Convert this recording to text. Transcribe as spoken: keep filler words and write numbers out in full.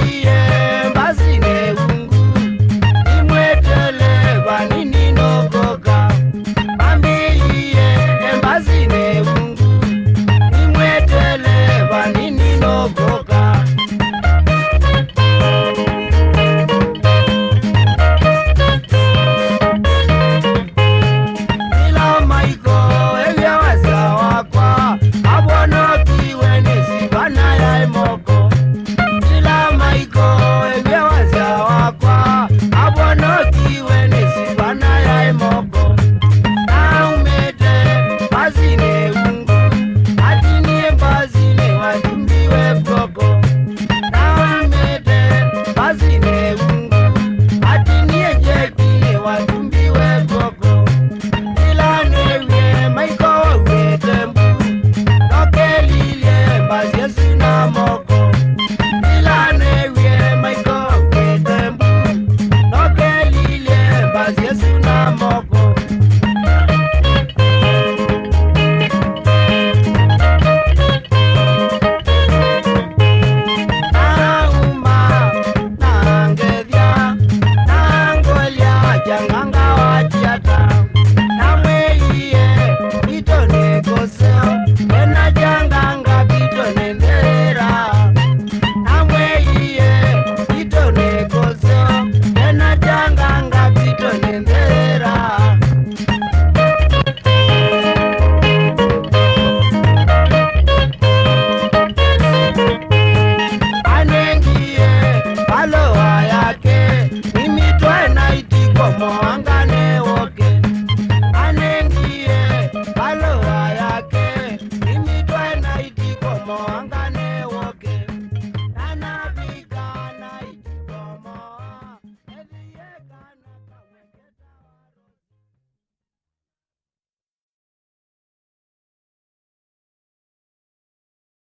Mambĩĩie mbasinĩ ungu, nimwetele vanini nũkũka. Mambĩĩie mbasinĩ ungu, nimwetele vanini nũkũka. Ĩla Maiko ew'a wasya wakwa, avonokiwe nĩ sivana yaĩ moko. Ĩla Maiko ew'a wasya wakwa, avonokiwe nĩ sivana yaĩ moko. Naumĩte mbasinĩ ungu, atinie mbasinĩ watumbiwe kw'oko. Naumĩte mbasinĩ ungu, atinie njekinĩ watumbiwe kw'oko. Ĩla neewie Maiko wauĩte mbu, nokelilye mbasi ĩsu na moko. Ĩla neewie Maiko wauĩte mbu, nokelilye mbasi ĩsu na moko. Nauma, nangethya, nangolya kyanganga wa kyata. Namwĩie, "Kwitũ nĩ kũseo, wĩna kyanganga kwitũ nĩ nthĩra." Namwĩie, "Kwitũ nĩ kũseo, wĩna kyanganga kwitũ nĩ nthĩra." Anengie valũa yake, mimi twaĩ na itiko moanganĩ woke. Anengie valũa yake, mimi twaĩ na itiko moanganĩ